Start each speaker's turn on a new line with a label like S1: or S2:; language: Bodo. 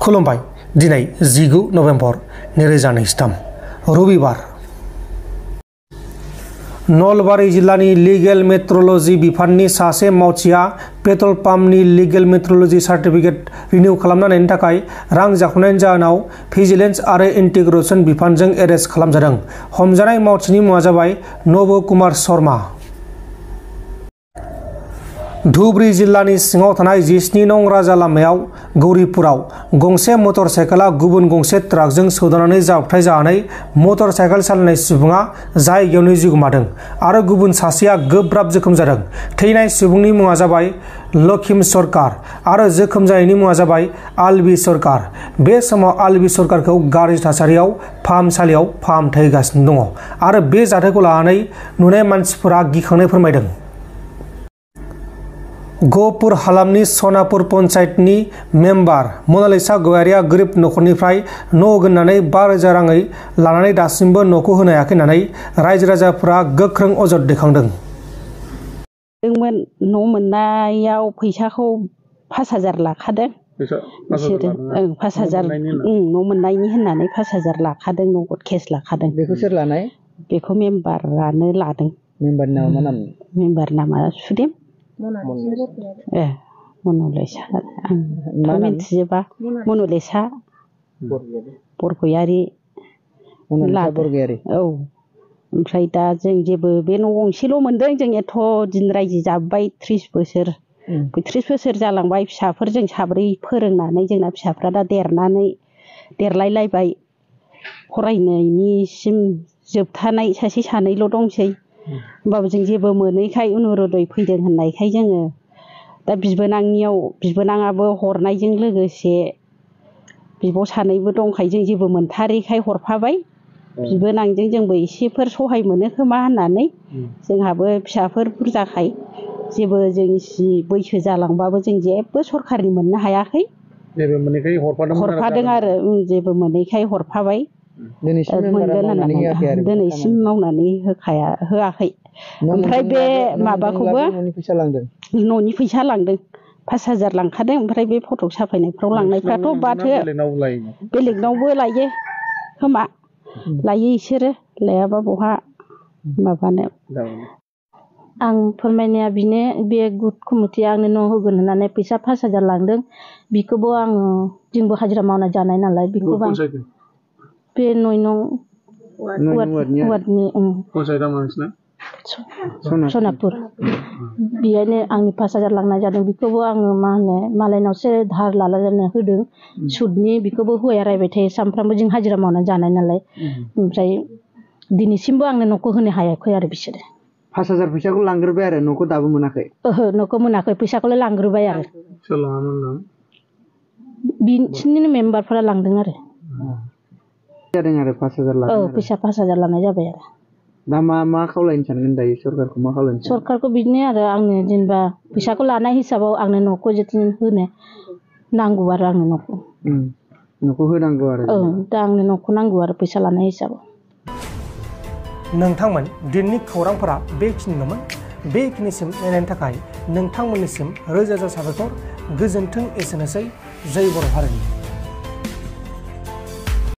S1: खुलुमबाय दिनै 19 नभेम्बर 2023 रबिबार नलबारि जिल्लानि लिगेल मेट्रलजी बिफाननि सासे मावथिया पेट्रल पाम्पनि लिगेल मेट्रलजी सार्टिफिकेट रिनिउ खालामनायनि थाखाय रां जाख'नायनि जाहोनाव भिजिलेन्स आरो इन्टिग्रेशन बिफानजों एरेस्ट खालामजादों। हमजानाय मावथिनि मुङा जाबाय नब कुमार शर्मा। धुबरी जिल्लानि सिङाव थानाय 17 नं राजा लामायाव गौरीपुराव गंसे मटर साइकेला गुबुन गंसे ट्राकजों सौदावनानै जाब्रबथाय जानानै मटर साइकेल सालायनाय सुबुङा जायगायावनो जिउ गोमादों आरो गुबुन सासेया गोब्राब जोखोम जादों। थैनाय सुबुंनि मुङा जाबाय लखिम सरकार आरो जोखोम जानायनि मुङा जाबाय आलबि सरकार। बे समाव आलबि सरकारखौ गाज्रि थासारियाव फाहामसालियाव फाहामथाय होगासिनो दङ आरो बे जाथायखौ लानानै नुनाय मानसिफोरा गिखांनाय फोरमायदों। गहपुर हालामनि सनापुर पन्चायतनि मेम्बार मनालिसा गयारिया गोरिब नखरनिफ्राय न' होगोननानै 5,000 राङै लानानै दासिमबो न'खौ होनो हायाखै होननानै रायजो राजाफोरा गोख्रों अजद दैखांदों।
S2: न' मोननायाव फैसाखौ 5,000 लाखादों बिसोरो 5,000 न' मोननायनि होननानै 5,000 लाखादों, नगद केस लाखादों।
S3: बेखौ सोर लानाय?
S2: बेखौ मेम्बारानो लादों।
S3: मेम्बारनि नामा मा नाम?
S2: मेम्बार नामा सुदेम मनालिसा आं मिथिजोबा। मनालिसा बरगयारि औ। ओमफ्राय दा जों जेबो बे न' गंसेल' मोनदों। जों एथ' दिन रायजो जाबोबाय 30 बोसोर 30 बोसोर जालांबाय। फिसाफोर जों 4 फोरोंनानै जोंना फिसाफ्रा दा देरलायलायबाय, फरायनायनिसिम जोबथानाय सासे सानैल' दंसै। होमबाबो जों जेबो मोनैखाय अनुरदय फैदों होननायखाय जोङो दा बिबोनाङाबो हरनायजों लोगोसे बिब' सानैबो दंखायो, जों जेबो मोनथारैखाय हरफाबाय। बिबोनांजों जोंबो एसेफोर सहाय मोनो खोमा होननानै जोंहाबो फिसाफोर बुरजाखाय जेबो जों बैसो जालांबाबो जों जेबो सरखारनि मोननो हायाखै। हरफादों आरो जेबो मोनैखाय हरफाबाय। दिनैसिम मावनानै होआखै। ओमफ्राय बे माबाखौबो न'नि फैसा लांदों 5,000 लांखादों। ओमफ्राय बे फट' साफायनायफ्राव लांनायफ्राथ' बाथो बेलेगनावबो लायो खोमा, लायो इसोरो, लायाबा बहा माबानो। आं फोरमायनाया बेनो, बे गुद कमिटिया आंनो न' होगोन होननानै फैसा 5,000 लांदों। बेखौबो आङो जोंबो हाजिरा मावना जानाय नालाय, बेखौबो आं बे 9 नं वार्डनि सनापुर बेहायनो आंनि 5,000 लांनाय जादों। बेखौबो आङो मा होनो मालायनावसो धार लालायनो होदों सुदनि। बेखौबो हौवाया रायबाय थायो, सानफ्रामबो जों हाजिरा मावनानै जानाय नालाय। ओमफ्राय दिनैसिमबो आंनो न'खौ होनो हायाखै आरो बिसोरो।
S3: 5,000 फैसाखौ लांग्रोबाय आरो न'खौ दाबो मोनाखै?
S2: ओहो, न'खौ मोनाखै, फैसाखौलाय लांग्रोबाय आरो। बिसोरनिनो मेम्बारफोरा लांदों आरो।
S3: जादों आरो 5,000 लादों।
S2: औ, फैसा 5,000 लानाय जाबाय आरो।
S3: दा मा खावलायनो सानगोन दायो सरकारखौ? मा खावलायनो सानगोन?
S2: सरकारखौ बिदिनो आरो आंनो जेनेबा फैसाखौ लानाय हिसाबाव आंनो न'खौ जोथोन होनो नांगौ आरो आंनो
S3: न'खौ होनांगौ आरो।
S2: दा आंनो न'खौ नांगौ आरो फैसा लानाय हिसाबाव।
S1: नोंथांमोन दिननि खौरांफोरा बेखिनिल'मोन। बेखिनिसिम नायनायनि थाखाय नोंथांमोननिसिम रोजा रोजा साबायखर। गोजोन्थों। एसेनोसै। जय बर' हारिनि।